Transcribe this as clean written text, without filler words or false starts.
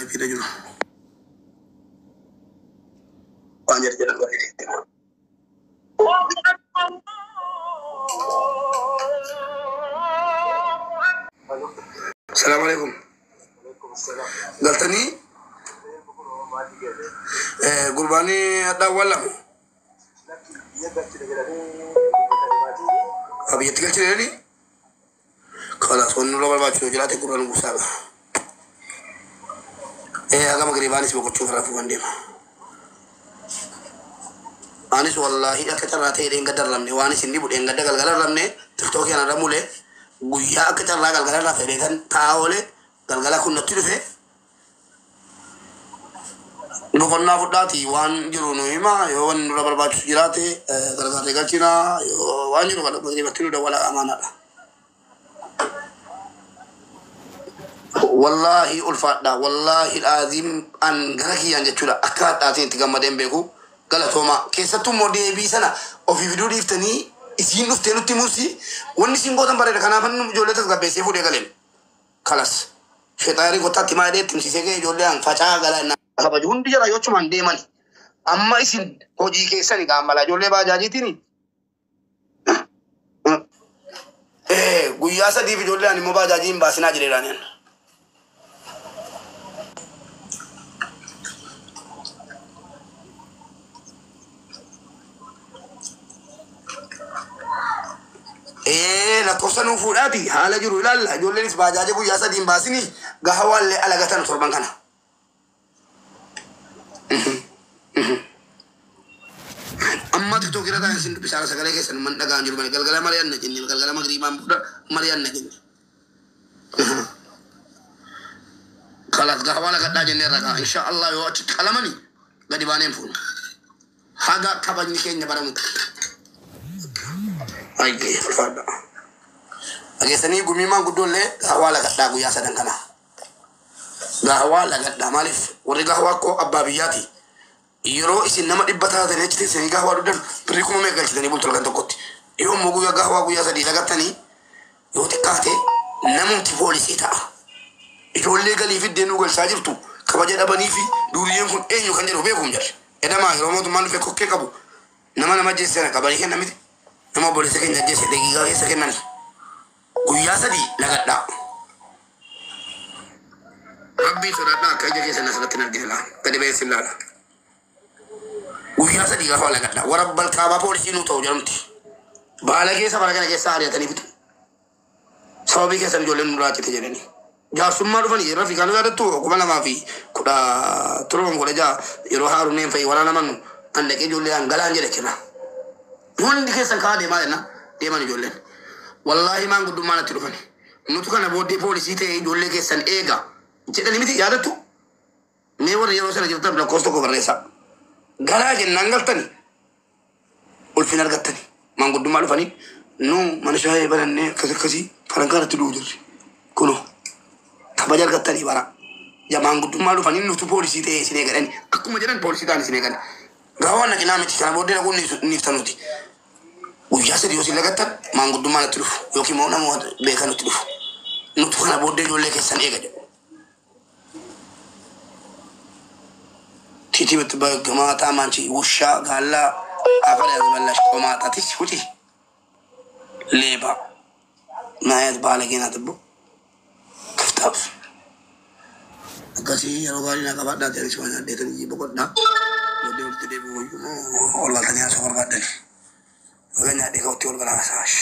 Live jiru. Waan jedhu jedhan baay'ee. Salaamu alaikum. Galtanii gurbaanii hadhaa awwaalamu. Biyyatti galchine jedhanii kalaas wanni nurra barbaachisu yoo jiraate gurra nu buusaadha. Haga magriibaanis boqochuuf rafuu kan deema. Anis wallaahi akka carraa ta'e dheengadda ramne waan isin dhibu dheengadda galgala ramne tiktookii ana ramule guyyaa akka carraa galgala irraa fedhee kan taa'aa oole galgala kun natti dhufe boqonnaa fudhaati waan jiru nu hima yoo wanni nurra barbaachisu jiraate gargaarree galchina yoo waan jiru kana magriibatti nu dawwala amaanaadha. Wallaahi ulfaadha wallaahi dhaaziin an gara kiyyaan jechuudha akka hadhaatiin itti gammadeen beeku galatoomaa keessattuu immoo deebii sana ofii fiduu dhiiftanii isiin dhuftee nutti himuusi wanni isiin gootan bareeda kanaaf inni ijoollee tasgabbeessee fuudhee galeen kalas sheexaarii gottaatti maa jedhee itti himsiisee ga'e ijoollee an facaa galaa innaa kabaju hundi jara yoo achumaan deemani amma isin hojii keessani gaammalaa ijoollee baajaajiitiin guyyaa sadiif ijoollee ani immoo baajaajii hin baasinaa jedheeraaniin. Lakkoofsa nuu fuudhaati haala jiru ilaalla ijoolleenis baajaaja guyyaa sadii hin baasinii gaha waallee alagatan torban kana. Amma tiktookii irra taa'ee isin dubbisaa sagalee keessan man dhagaan jiru malee galgala mari'anna jenne galgala magriibaan booda mari'anna jenne. Kalaas gaha waan lagadhaa jennee irra gaha insha Allah yoo achitti qalamani gadi baaneen fuuna. Haga kabajni keenya baramutti. Ayyee ulfaadha. Dhageessanii gumiimaan guddoollee gahawaa lagadhaa guyyaa sadan kana. Gahawaa lagadhaa maaliif warri gahawaa koo abbaa biyyaati. Yeroo isin nama dhibba taatanii achi teessanii gahawaa dhugdan birrii kuma meeqa galchitanii bultu halkan tokkotti. Yoo immoo guyyaa gahawaa guyyaa sadii lagattanii yoo xiqqaate namumti poolisii ta'a. Ijoollee galii fiddee nuu galchaa jirtu kabaja dhabanii fi duuriyyeen kun eenyu kan jedhu beekuum jarri. Edamaa yeroo mootummaan dhufe kokkee qabu nama nama ajjeese sana qabanii kenna miti. Nama obboleessa keenya ajjeese daqiiqaa keessa kennani. Guyyaa sadii lagadhaa. Rabbii sodaadhaa akka ija keessan asirratti hin argine laa. Gadi ba'ee sin laala. Guyyaa sadii gaafa lagadhaa. Warabbal kaabaa poolisii nuu ta'u jedhamti. Baala keessa bara kana keessa ari'atanii fitu. Sababii keessan ijoolleen nurraa cite jedhanii. Jaarsummaa dhufanii yeroo Afrikaan yaadattu 2017 16 yeroo Haaruuneen fa'i waraanaman an dhaqee ijoollee an galaan jedhe kira. Hundi keessan kaa deemaa jenna deeman ijoolleen. Wallaahi maan guddummaa natti dhufani. Nutu kana booddee poolisii ta'ee ijoollee keessan eega jedhani miti yaadattu. Mee warri yeroo sana jirtan lakkoofsa tokko barreessaa. Galaa jennaan galtani ulfina argattani. Maanguddummaa dhufanii nu mana shaayee banannee akkas akkasii farankaa irratti du'u jirri. Kunoo kabaja argattanii bara. Ja maanguddummaa dhufanii nutu poolisii ta'ee isin eegadhani. Akkuma jedhan poolisii ta'an isin eegan. Gaafa waan naqinaa miti kana booddee dhaquun niiftanuuti. Guyyaa sadii yoo isin lagattan maanguddummaa natti dhufu yookiin immoo namoota beekan nutti dhufu. Nutu kana booddee ijoollee keessan eega jedhu. Titi ማታ ማንቺ ውሻ ጋላ አፈር ያዝበላሽ ቆማጣ ትሽ ውጪ ሌባ ማየት ባለጌ ናት እቦ ክፍታፍ akkasii yeroo gaarii naa qabaadhaa ta'e waan addeetan boqodhaa booddee walitti deebi'u wayyuu ol galtanii haasoo barbaaddan. Baga nyaadhee ka'utti ol galaa haasawash.